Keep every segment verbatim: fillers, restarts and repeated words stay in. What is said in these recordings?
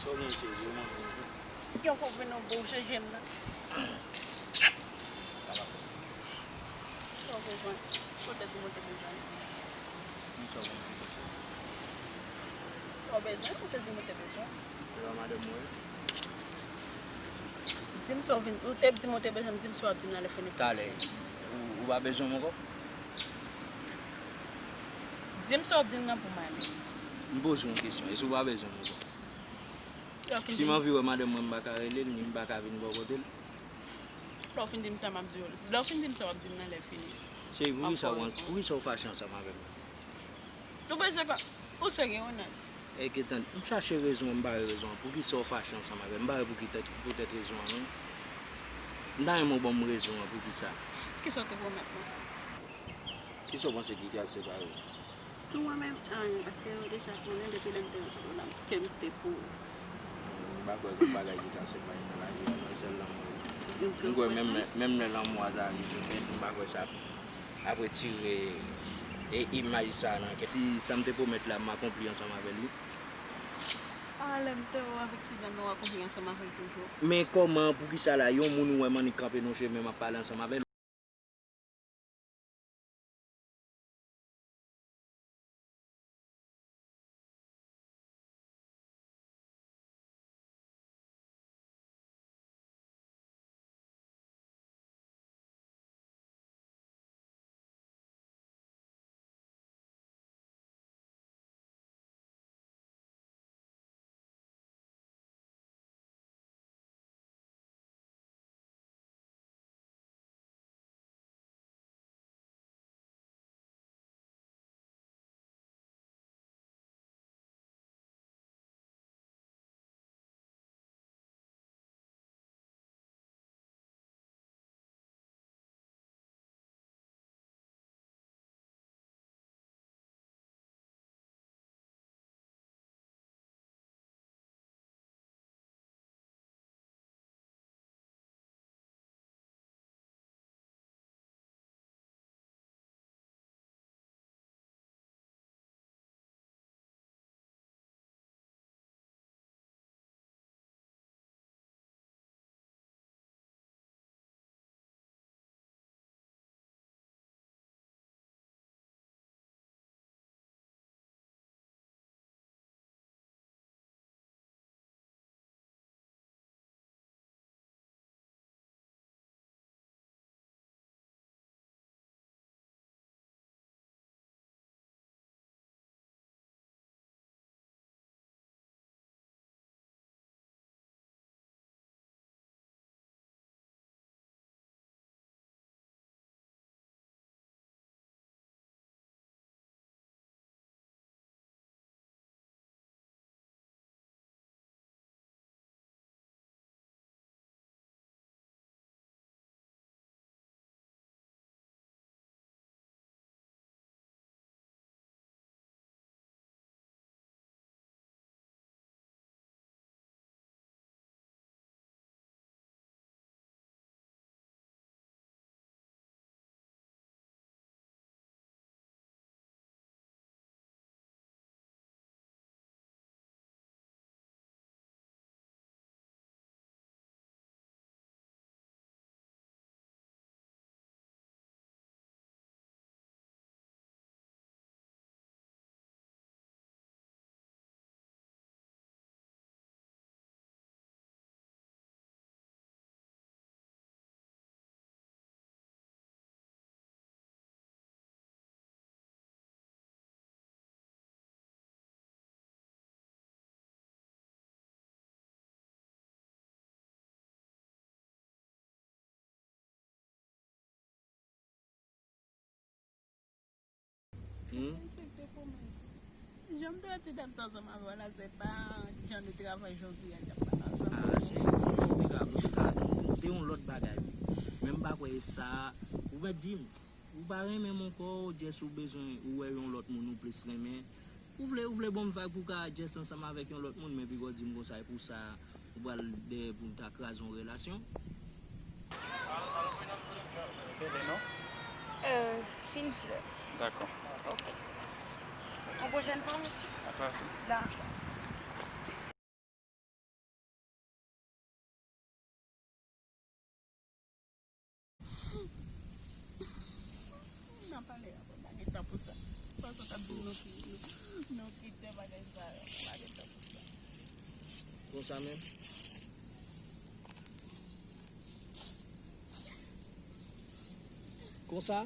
Sa w gen cheri, ou manke m tou. Yon fò vin nou bouche je m nan. Sa w bezwen? Poutèt ou te bezwen. Ki sa w konn fè cheri? Sa w bezwen, poutèt ou te bezwen. Se pa madanm mwen. Di m sa w vin, ou te di m ou te bezwen m, di m sa w ap di m nan lè fini. Talè, ou, ou pa bezwen m ankò? Di m sa w ap di m nan pou m ale. M poze w yon kesyon, èske ou pa bezwen m ankò? Si m anvi wè madanm mwen, m pa ka rele l, ni m pa ka vin bò kote l. Lè w fin di m sa, m ap di w. Lè w fin di m sa, w ap di m nan lè fini. Cheri, poukisa w, poukisa w fache ansanm avè m? Ou bezwen kò, ou serye, Ronald? Èske tann, m chache rezon an, m pa wè rezon an. Poukisa w fache ansanm avè m? M pa wè poukitèt, poutèt rezon an, non. M ta renmen w ban m rezon an, poukisa. Kisa w te pwomèt mwen? Kisa w panse ki ka separe nou? Pou mwen menm, anyen, paske yo deja konnen depi lè m te rankontre w la, ke m te pou ou. M pa kwè gen bagay ki ka separe nan lavi a, non, sèl lanmou. M kwè menm lè, menm lè lanmou a ta rive fèt, m pa kwè sa ap retire e imaj sa nan kè. Si sa m te pwomèt la, m akonpli ansanm avè l, wi. Ah, lè m te wè avèk ti dam nan, w ap kontinye ansanm avè l toujou. Men kòman, poukisa la, yon moun ou wè m annik kanpe nan chemen, m ap pale ansanm avè l? Hmm? Respekte pwomès ou. Jan m te wè ti dam sa ansanm avè w la, se pa jan nou te ka fè jodi a, n ap pale ansanm. Ah, se, se pa grav, nou te ka, nou te yon lòt bagay wi. Men m pa kwè e sa, ou mèt di m, ou pa renmen m ankò, just ou bezwen, ou wè yon lòt moun ou plis renmen. Ou vle, ou vle ban m vag pou w ka just ansanm avèk yon lòt moun, men piga w di m konsa, e pou sa, ou pral dèyè pou n ta kraze yon relasyon. Rele non? Euh, Fine Fleur. Dakò. Ok. Yon pwochèn fwa, mesye. Dakò, mèsi. Dakò. N a pale apre, pa gen tan pou sa. Sa w t ap di m, nou ki, nou, nou kite bagay sa yo, pa gen tan pou sa. Konsa menm. Konsa?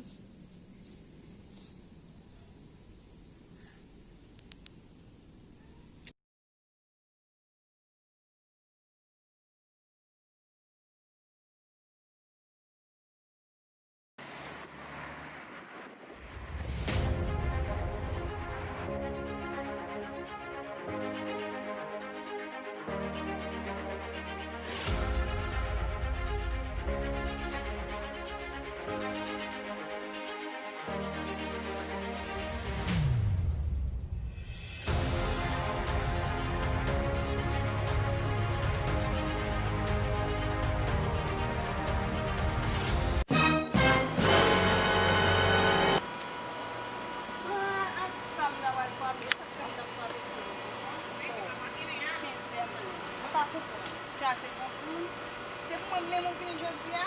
Menm ou vini jodi a?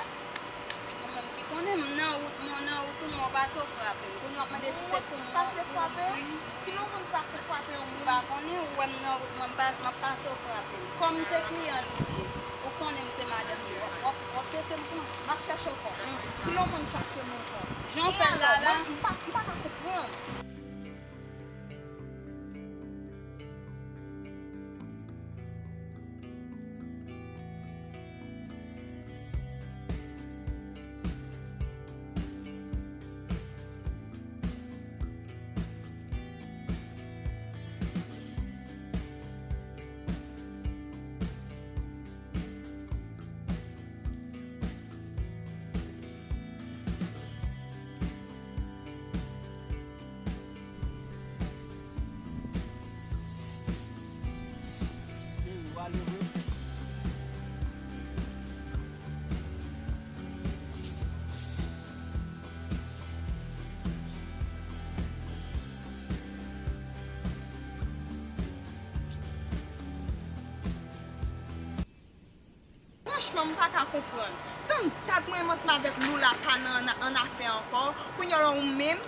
Ou menm ki konnen, m nan wout mwen, nan wout ou, mwen pase w frape m. Kounye w ap mande si se pou mwen. Pase frape? Kilè yon moun pase frape yon moun? M pa konnen, ou wè m nan wout mwen, m pa, m ap pase w frape m. Kòm se kliyan li ye, ou konnen m se madanm li, w ap, w ap, w ap chèche m pran. M ap chèche w pran. Kilè yon moun chache moun pran? Jan w fè l la la. M pa, m pa ka konprann. Franchman, m pa ka konprann. Tann dat mwen ansanm avèk Lou la pa nan, nan, annafè ankò. Kounye a la ou menm,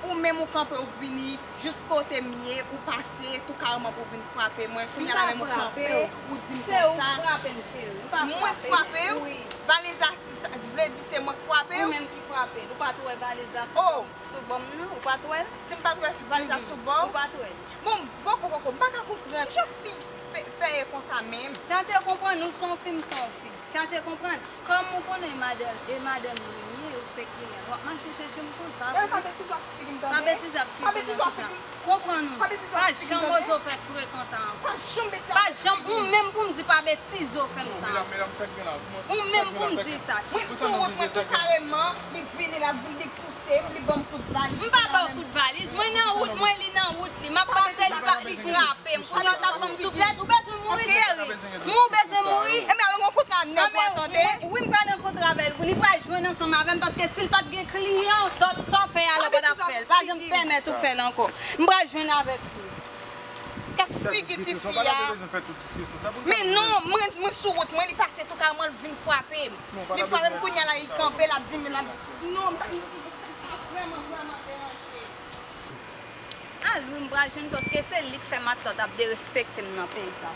ou menm ou kanpe, ou vini jis kote m ye, ou pase tou kareman pou w vin frape mwen. Kounye a la menm ou kanpe, ou di m konsa. Se ou k frape m, cheri. Ou pa frape m. Mwen k frape w? Wi. Valiz la, s-, s-, vle di se mwen k frape w? Ou menm ki frape l. Ou pa t wè valiz la sou bò m, sou bò m nan? Ou pa t wè l? Si m pa t wè valiz la sou bò w? Ou pa t wè l? Bon, poko, poko, m pa ka konprann. Jan fi fè, fè e konsa menm. Chache konprann, ou se yon fi, m se yon fi. Chache konprann. Kòm ou konnen madan-, e madanm li m ye, ou se kliyan. W ap mache chèche m pran, pa vre? Pa betize ak figi m, tande? Pa betize ak figi m nan konsa. Konprann ou. Pa janm oze w fè frekan sa ankò. Pa janm, ou menm pou m di pa betize w fè m sa ankò. Ou menm pou m di sa, cheri. Mwen sou wout mwen tou kareman, li vini, l ap vin, li pouse m, li ban m kout valiz. M pa ba w kout valiz. Mwen nan wout mwen, li nan wout li. M ap pase, li pa, li frape m. Kounye a w t ap ban m souflèt. Ou bezwen mouri, cheri? Ou bezwen mouri? Ebyen, al rankontre ak nèg ou a, tande? Wi, m pral rankontre avè l. Li pral jwenn ansanm avè m, paske si l pa t gen kliyan, sa, sa w fè a la, w pa t ap fè l. Pa janm pèmèt ou fè l ankò. M pral jwenn avèk li. Gad figi tifi a. Men non, mwen, mwen sou wout mwen, li pase tou kareman, l vin frape m. Li frape m, kounye a la, li kanpe, l ap di m, l ap, non, m ta, m, m, sa vrèman, vrèman deranje. A Lwi m pral jwenn, paske se li k fè matant ap derespekte m nan peyi sa.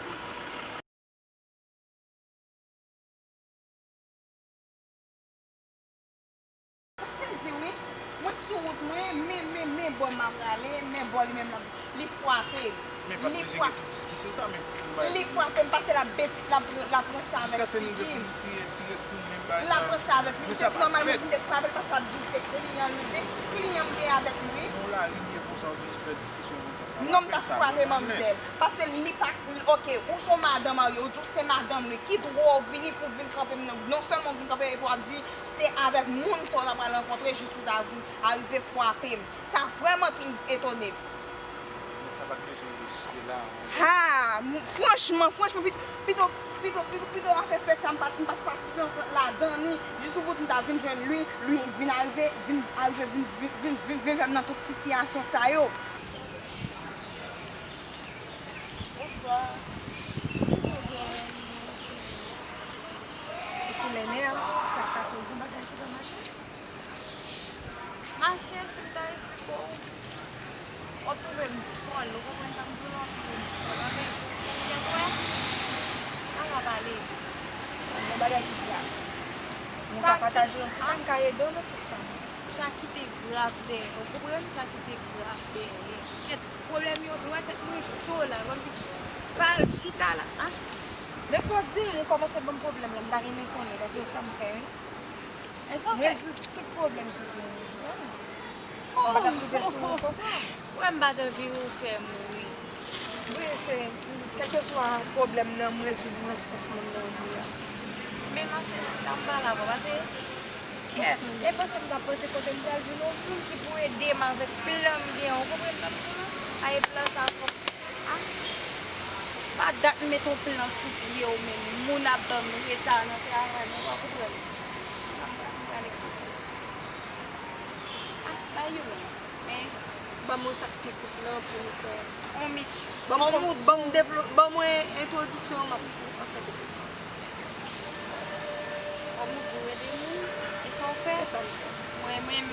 M sezi wi. Mwen sou wout mwen, men, men, men bò m ap prale, men bò li menm l ap, li frape m. Li frape m. Li frape m, pase l ap beti, l ap, l ap ranse avèk figi m. L ap ranse avèk li. Se nòmal mwen pou m te frape l, paske l ap di m se kliyan l, se kliyan m gen avèk li. Non, m t ap frape manmzèl. Paske li pa, oke, ou se yon madan marye, ou di w se madanm li. Ki dwa w vini pou w vin kanpe m nan, non sèlman w vin kanpe m, epi w ap di se avèk moun sa w ta pral rankontre, jis ou ta vin arive frape m. Sa vrèman etone m. Ha! Franchman, franchman, pito, pito, pito, pito afè fèt sa, m pa t, m pa t patisipe ansanm ladan li. Jis pou m ta vin jwenn li, li vin arive, vin arive, vin, vin, vin, vin, vin fè m nan tout sitiyasyon sa yo. Bonswa. Ou sou lènè a, sa k pase, ou gen bagay ki pa mache? Mache, si m ta esplike w, w ap twouve m fòl, ou konprann sa m di w la, w ap twouve m fòl. Paske, ou genlè, pa ka pale. Yon bagay ki grav. Nou ka pataje yon ti pa, m ka ede w nan sans pa m. Sa ki te grav dèyè, ou konprann? Sa ki te grav dèyè. Kèt, pwoblèm yo, ou wè tèt mwen cho la, kòmsi, pa chita la, a. Men fò w di m, ou kòmanse ban m pwoblèm la, m ta renmen konnen, paske sa m fè, wi. M rezoud tout pwoblèm ki genyen. M pa t ap rive sou ou konsa. Ou wè m pa t anvi ou fè mouri. Wi, se, kèlkeswa pwoblèm nan, m rezoud nan sans mwen nan ou ye a. Men m ap chèche chita m pale avè w, paske, kèt, e panse m t ap panse kote m pral jwenn yon moun ki pou ede m avèk plan m gen an, ou konprann sa m di w la? A, e plan sa fòk, a, pa dat m met yon plan sou pye w, men moun ap ban m reta nan travay mwen, ou pa konprann. M pral, m pral eksplike. A, bay yo menm. Men, ban mwen sa k pi kout lan pou nou fè yon misyon. Ban m, ban m devlo-, ban mwen entwodiksyon an, m ap, m ap fè devlopman. Kòm ou di w ede moun, e sa w fè? E sa m fè. Mwen menm,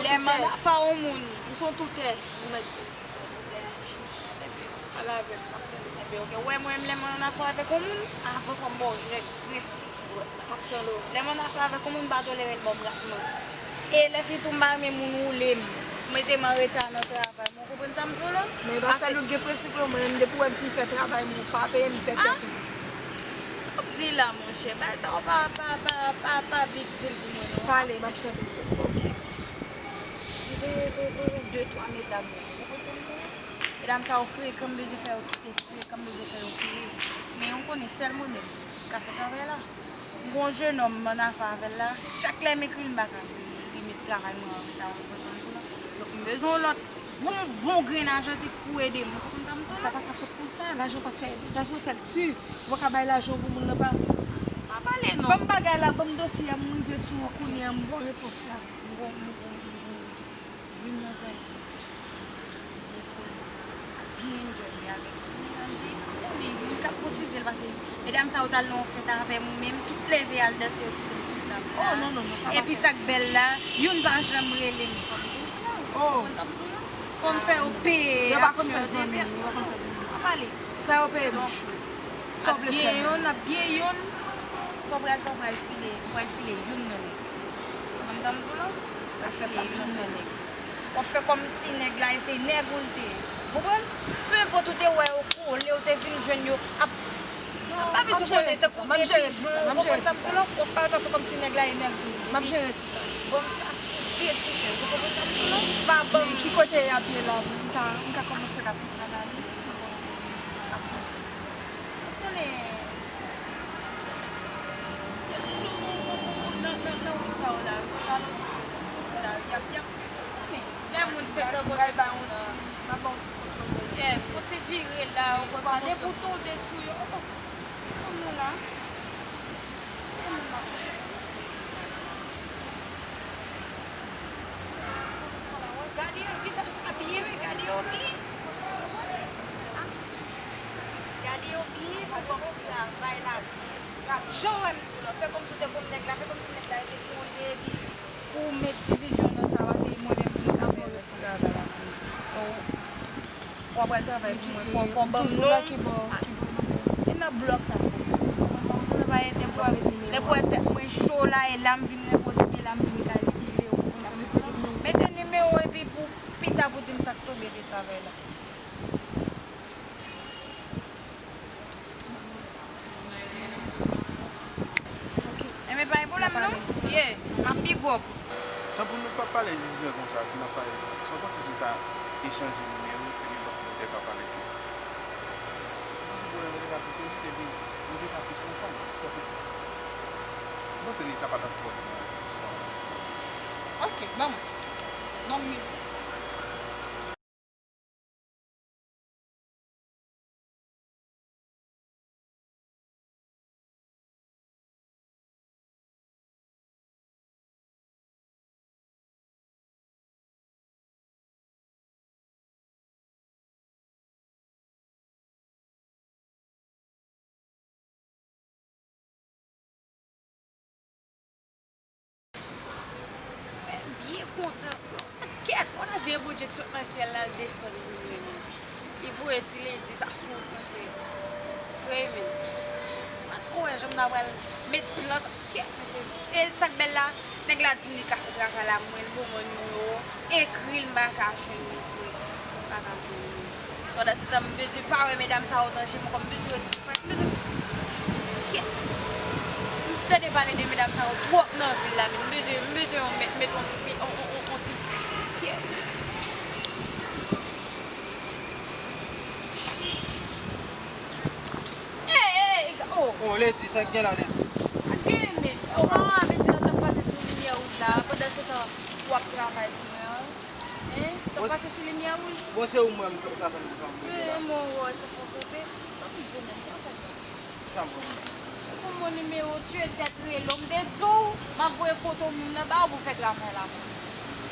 lè m ann afa yon moun. M se yon toutè, ou mèt di. M se yon toutè. Pale avè m, m ap tande. Ebyen, ok. Ou wè, mwen menm, lè m ann afa avèk yon moun, avan fò m ba w règ presi. M ap tande w. Lè m ann afa avèk yon moun, m pa tolere l ban m ratman. E lè fini tou, m pa renmen moun woule m, mete m an reta nan travay. Ou konprann sa m di w la? Men e pa sèl ou ki gen prensip non, mwen menm depi w wè m fin fè travay mwen, ou pa peye m fè tèt ou. Sa w ap di la monchè? Bagay sa yo pa, pa, pa, pa, pa big deal pou mwen non. Pale, m ap tande w. Ok. M te, te, te gen de twa medam, ou konprann sa m di w la? Medam sa yo frekan, m bezwen fè yo kite frekan, m bezwen fè yo peye. Men ou konnen sèl mwen menm ki ka fè travay la. M gon jenòm m ann afa avè l la, chak lè m ekri l m pa ka jwenn li, li met travay mwen an reta, ou konprann sa m di w la? Donk m bezwen yon lòt bon, bon grenn ajantik pou ede m, ou konprann sa m di w la? Sa pa ka fèt konsa, lajan pa fè, lajan fèt si ou pa ka bay lajan pou moun nan pa. Pa pale non. Ban m bagay la, ban m dosye a, m rive sou ou kounye a, m ba w repons la. M gon, m gon, m gon. Youn nan zanmi m, li pran byen enjoy li avèk ti mennaj li. Ou konnen, li k ap kotize l pase medam sa yo t al nan yon fèt avè m, ou menm, tout leve al danse yo kite m sou tab la. Oh, non, non, non, sa pa fèt. Epi sa k bèl la, youn pa janm rele m. Fò m konprann. Oh. Ou konn sa m di w la? Fò m fè yo peye aksyon yo te fè. Yo pa konn fè zanmi, yo pa konn fè zanmi. Pa pale. Fè yo peye bouch yo. Sa w vle fè menm. Ap gen youn, ap gen youn. Sa w pral fè, w pral file, w pral file youn nan nèg. Ou konprann sa m di w la? W pral file youn nan nèg. W ap fè kòmsi nèg la e te nèg ou l te ye. Ou konprann? Penenpòt ou te wè yo kole, ou te vin jwenn yo ap, ap pa bezwen konnen tankou epi, ou konprann sa m di w la? W ap parèt ap fè kòmsi nèg la e nèg ou l ye. M ap jere ti sa. Ban m sa sou de ti chèz, ou konprann sa m di w la? Pa ban m. Ki kote y ap ye la? M ka, m ka kòmanse rapid nan la wi. Ou konnen, yo toujou nan, nan, nan, nan wout sa yo la, yo, sa lòt yo, yo toujou la, y ap, y ap, ou konnen, lè moun fè tankou pral bay yon ti, m ap bay yon ti kontwòl de isi. Fon ti vire la, ou konsa, depi w tonbe sou yo, oh, oh, fanm nan la, fanm nan m ap chèche. Gade yo, vizaj pa byen, men gade yo byen. Gade yo byen pou yo travay la byen. Jan w wè m di w la, fè kòmsi w te konn nèg la, fè kòmsi nèg la te konnen epi pou w met divizyon nan sa, paske mwen menm m ka fè rès travay la. So, w ap pral travay pou mwen, fò, fò w ban m non. E nan blòk sa m konsa. Ou konn sa m di w, pa ede m, lè pou wè tèt mwen cho la, e la m vin repoze, e la m vin kalkile, ou konn sa m di w. Mete nimewo w epi pou pita pou di m sa k tonbe de travay la. Enben pa gen pwoblèm non. Yeah, m ap big up. Tanpri nou pa pale jis byen konsa, epi n ap pale. Sa w panse si nou ta echanje nimewo, epi m panse nou te ka pale tou? Sa se pwoblèm nou te ka tou konjike, epi nou te ka plis ansanm. M panse li sa pa t ap twò bon. Ok, ban mwen. Ban m nimewo. Mwen byen kontan, frè. Kèt, w a di e Bondye k sot nan syèl la, l desann pou mwen menm. Li voye ti lendi sa sou wout mwen, frè. Frè, men. M pa t kwè janm ta pral met plan sa. Kèt, mesye. E sa k bèl la, nèg la di m li ka fè travay la, mwen l ban mwen nimewo, ekri l, m pa ka jwenn li, frè. M pa ka jwenn li. Pandansetan, m bezwen pa wè medam sa yo nan je m ankò, m bezwen yo disparèt, m bezwen, kèt. M tande pale de medam sa yo twòp nan vil la, men m bezwen, m bezwen yon met, met yon ti pi, yon, yon, yon, yon ti, kèt. Ey, ey, oh. Oh, Lady, sa k gen la, Lady? Pa gen, men. Ou pa avèti lè w t ap pase sou limyè wouj la, pandansetan w ap travay pou mwen an. Hein? T ap pase sou limyè wouj? Bon, se ou mwen, m fè sa fè m kanpe la. Mwen wè se fò kanpe. Sa m di w menm, sa w fè m la? Ki sa m fè w menm? Pou mwen nimewo tye tèt rele w, m te di w, m ap voye foto moun nan ba w pou fè travay la pou mwen.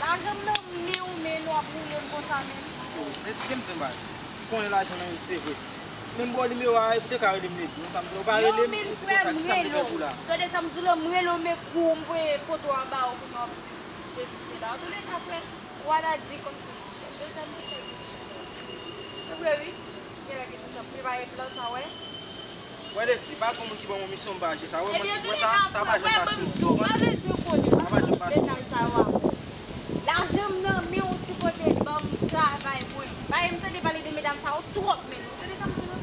Lajan m nan men w, men w ap woule m konsa menm. Oh, Lady, gen m di w bagay. M konnen lajan nan men w, se vre. Menm ba w nimewo a, ou te ka rele m Ledi, sa m di w pa rele m, ou di konsa, kisa m te fè pou la? Tande sa m di w la, m rele w, men kou, m voye foto a ba w, kounye a w ap di m sesi, sela. Antouleka, frè, w a di kòmsi, jodi a m te fè kesyon sa. E vre, wi. Genlè kesyon sa, m prepare plan sa, wè. Wè, Ledi, pa gon moun ki ban mwen misyon, m pa aji sa. Wè, mwen, mwen sa, sa pa janm pase w. Sa pa janm pase w. Lajan m nan men w, sipoze ban m travay mwen. Paske m tande pale de medam sa yo twòp, men ou tande sa m di nou?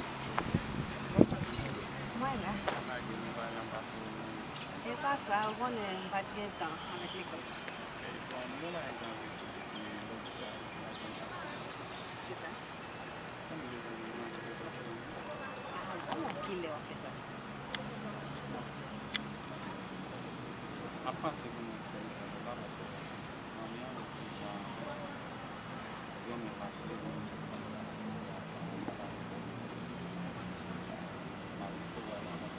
Mwen la. E pa sa, ou konnen m pa t gen tan avèk lekòl. Kisa? Ah, bon, kilè w ap fè sa? M ap panse pou mwen fè l la, paske manmi an yon ti jan renmen mache, m ap resevwa l anvan.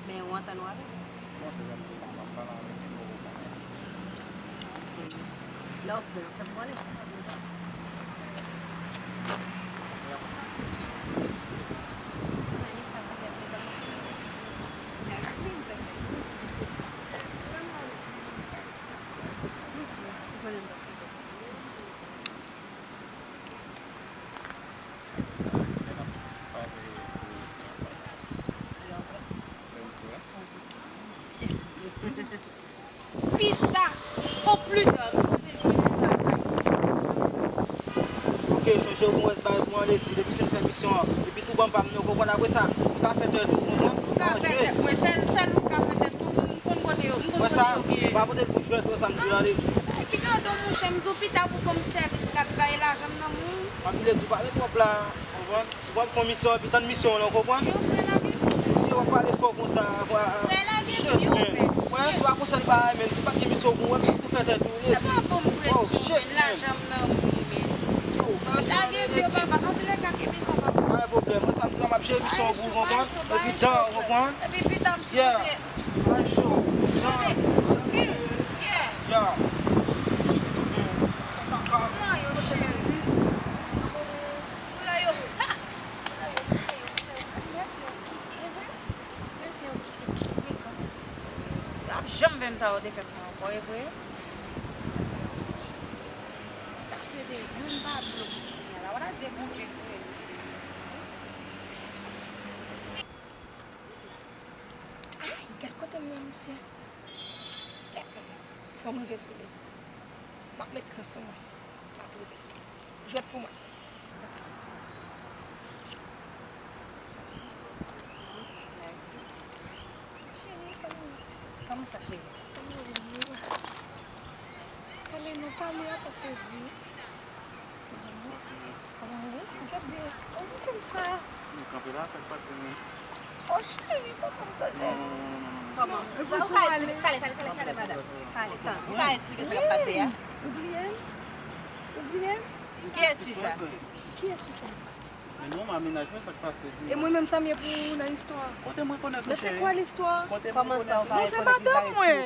Men ou antann ou avè l? Non, se sa m di w, m ap pale avè l, men ou konnen. Lè w prè, fè m konnen. Pita, au plus tard, m sipoze jwenn travay. Ok, sonje ou mwen bay pou anleti, depi fin fè misyon an, epi tou ban pa m nan, ou konprann, apre sa, ou ka fè tèt ou, konprann? Ou ka fè tèt mwen, sèl, sèl ou ka fè tèt ou, m konn kote yo, m konn kote yo gen. Mwen sa, pa pote l pou jwèt, wè sa m di w la, anleti. Ki gade w, monchè, m di w pita pou ban m sèvis, k ap bay lajan m nan moun. Anleti, ou pale twòp la, konprann? Ou ap fè misyon, epi tann misyon w lan, ou konprann? Yo, frè, lage m. Yo, w ap pale fò konsa, frè. Frè, lage m, yo, frè. Mwen, se pa konsa li pa, men si pa t gen misyon pou mwen, m tou fè tèt ou, anleti. Sa pa ban m presyon, men lajan m nan moun, men. Lage m, yo, papa. Antouleka, kenbe sa, papa. Pa gen pwoblèm. Mwen, sa m di la, m ap jere misyon an pou ou, konprann? Epi tan, ou konprann? Epi pita, m sipoze. Mwen cho. Ok, yeah. Pran yo, cheri. Pran yo. Yo ap janm fè m sa yo te fè m nan ankò, e vre? Ta swete youn pa blo pou kounye a la. Wata di Bondye voye m. Ay, gad kote m nan, mesye. Fò m rive sou li. M ap met kran sou mwen. M ap rive. Jwèt pou mwen. Cheri, kòman w ye? Kòman sa, cheri? Kòman w ye? Pale non, pale, apa sezi. Kòman w ye? Ou gade, ou konn sa. Kanpe la, sa k pase menm? Oh, cheri, papa m tande. Non, non, non, non, non. Kòman? Ou ka esplike, pale, pale, pale, pale, madanm. Pale, tann. Ou ka esplike sa k ap pase a? Ou bliye m? Ou bliye m? Kiyès fi sa? Kiyès fi sa? Men non, mennaj mwen, sa k pase, di m. E mwen menm, sa m ye pou ou nan istwa a? Kote mwen konnen tou, cheri? Men se kwa listwa? Kote mwen konnen tou? Men se madanm mwen!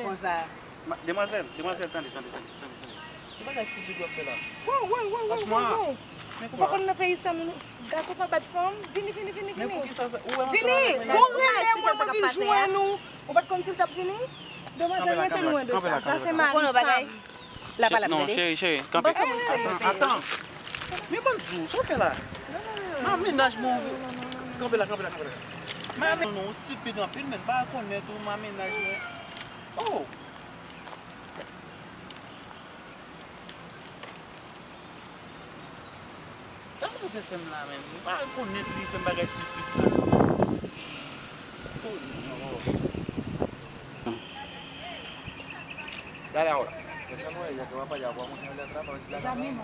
Ma-, demwazèl, demwazèl, tande, tande, tande, tande, tande. Ki bagay stipid w ap fè la? Wow, wow, wow, wow, wow, wow. Franchman, men kouman? Ou pa konn nan peyi sa, moun, gason pa bat fanm. Vini, vini, vini, vini. Men poukisa sa? Ou wè m ansanm avèk mennaj mwen? Vini, ou rele mwen, mwen vin jwenn ou. Ou pa t konn si l t ap vini? Demwazèl, rete lwen de sa. Sa se mari m. Ou konnen yon bagay? La pa la, non, tande. Cheri, cheri, kanpe. Bon, sa moun serye, atan, atan. Men ban m di w, sa w fè la? Ma mennaj mwen, kanpe la, kanpe la, kanpe la. Ma men, non, non, ou stipid anpil, men pa rekonèt ou, ma mennaj mwen. Oh! Sa manzè fè m la menm? Ou pa rekonèt li fè m bagay stipid sa. Oh, non. Dale ahora. Esa no es ella que va para allá, vamos a ponerle atrás para ver si la agarramos.